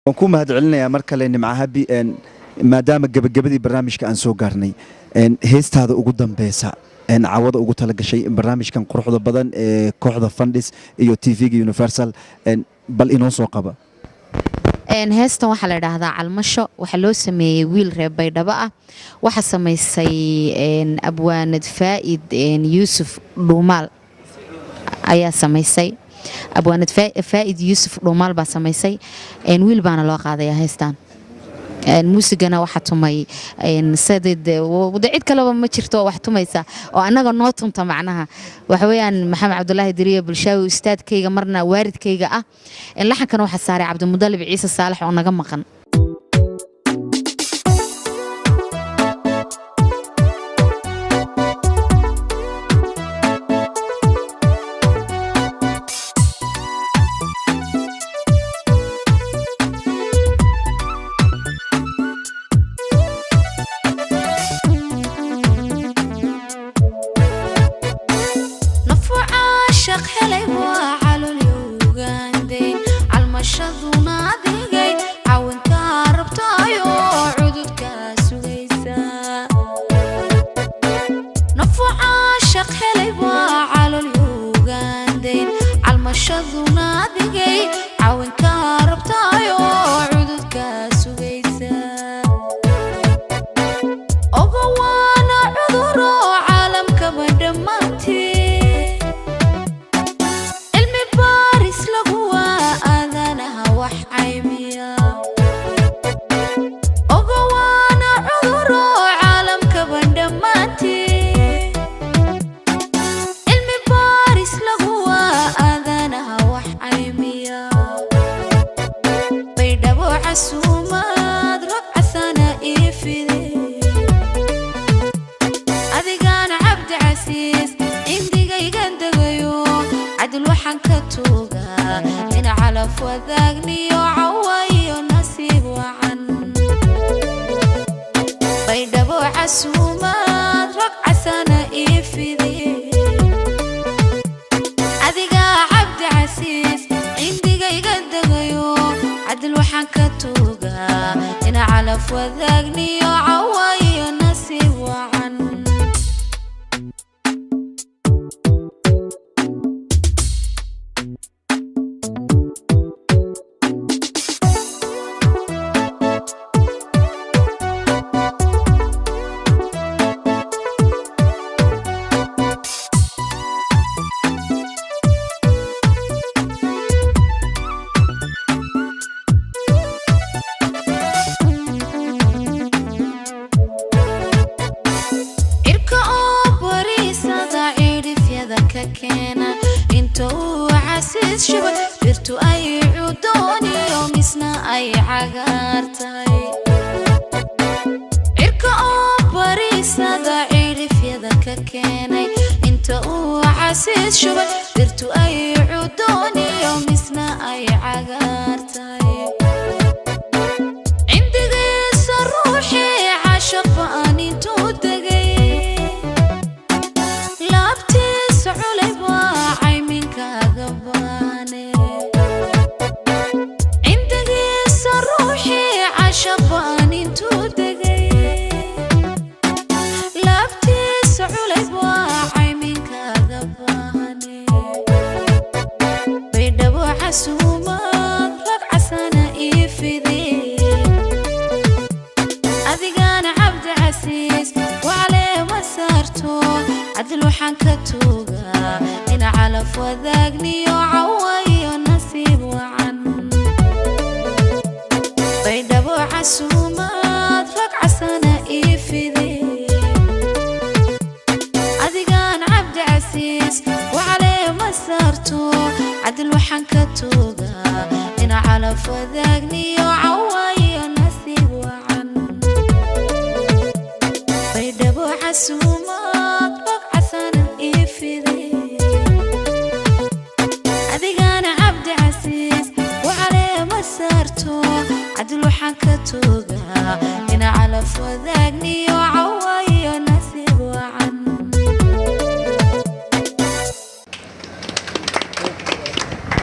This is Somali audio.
Waan ku mahad celinayaa mar kale, Nimco Happy. Maadaama gebagabadii barnaamijka aan soo gaarnay, heestaada ugu dambeysa cawada ugu talagashay barnaamijkan quruxda badan ee kooxda Fandhis iyo TV-ga Universal, bal inoo soo qaba. Heestan waxaa la idhaahdaa Calmasho. Waxaa loo sameeyey wiil reer Baydhabo ah. Waxaa samaysay abwaanad Faa'id Yuusuf Dhuumaal ayaa samaysay. Abwaanad Faa'id Yuusuf Dhuumaal baa samaysay, wiil baana loo qaadayaa heestan. Muusigana waxaa tumay sadid de, cid kaleba ma jirto oo wax tumaysa oo annaga noo tunta. Macnaha waxa weeyaan Maxamed Cabdulaahi Diriye Bulshaawi, ustaadkayga marna waalidkayga ah. Laxankana waxaa saaray Cabdimudalib Ciise Saalax oo naga maqan. Nafu caashaq helay waa calolyugaandayn, calmashaduna adigay caawinkaa rabtaayo cududkaa sugaysa. Nafu caashaq helay waa calolyugaandayn, calmashaduna adigay caawinkaa rabtaayo cududkaa sugaysa. Ogo waana cuduro caalamkaba dhammaantii cilmi baaris lagu waa aadanaha wax caymiya. Ogo waana cuduro caalamkaba dhammaantii cilmi baaris lagu waa aadanaha wax caymiya. Baydhabo casuumaad rog casana ii fide, adigaana Cabdi Casiis cindigaygan degayo. Cadil waxaan ka tuugaa in calaf wadaagniyo cawayo nasiib wacan. Baydhabo casuumaad rog casana ii fide, adigaa Cabdi Casiis cindigayga degayo. Cadil waxaan ka tuugaa in calaf wadaagniyo cawayo nasiib wacan. Cirka oo bariisada cidhifyada ka keena, inta uu casiis shuba dhirtu ay cudooniyo misna ay cagaar tahay. Cirka oo bariisada cidhifyada ka keenay, inta uu casiis shubay dhirtu ay cudooniyo misna ay cagaar tahay. Cindigiisa ruuxii caashaq ba'an intuu degay, laabtiisa culay baa cayminkaaga baane. Cindigiisa ruuxii caashaq ba'an intuu degay, laabtiisa culay baa cayminkaaga baane. Baydhabo casuumaad rag casana ii fide, adigaana Cabdi Casiis wacleema saarto. Cadil waxaan ka tuugaa in calaf wadaagniyo cawayo nasiib wacan. Baydhabo casuumaad rag casana ii fide, adigaan Cabdi Casiis wacleema saarto. Cadil waxaan ka tuugaa in calaf wadaagniyo cawayo nasiib wacan. Baydhabo casuumaad rag casana ii fide, adigaana Cabdi Casiis wacleema saarto. Cadil waxaan ka tuugaa in calaf wadaagniyo.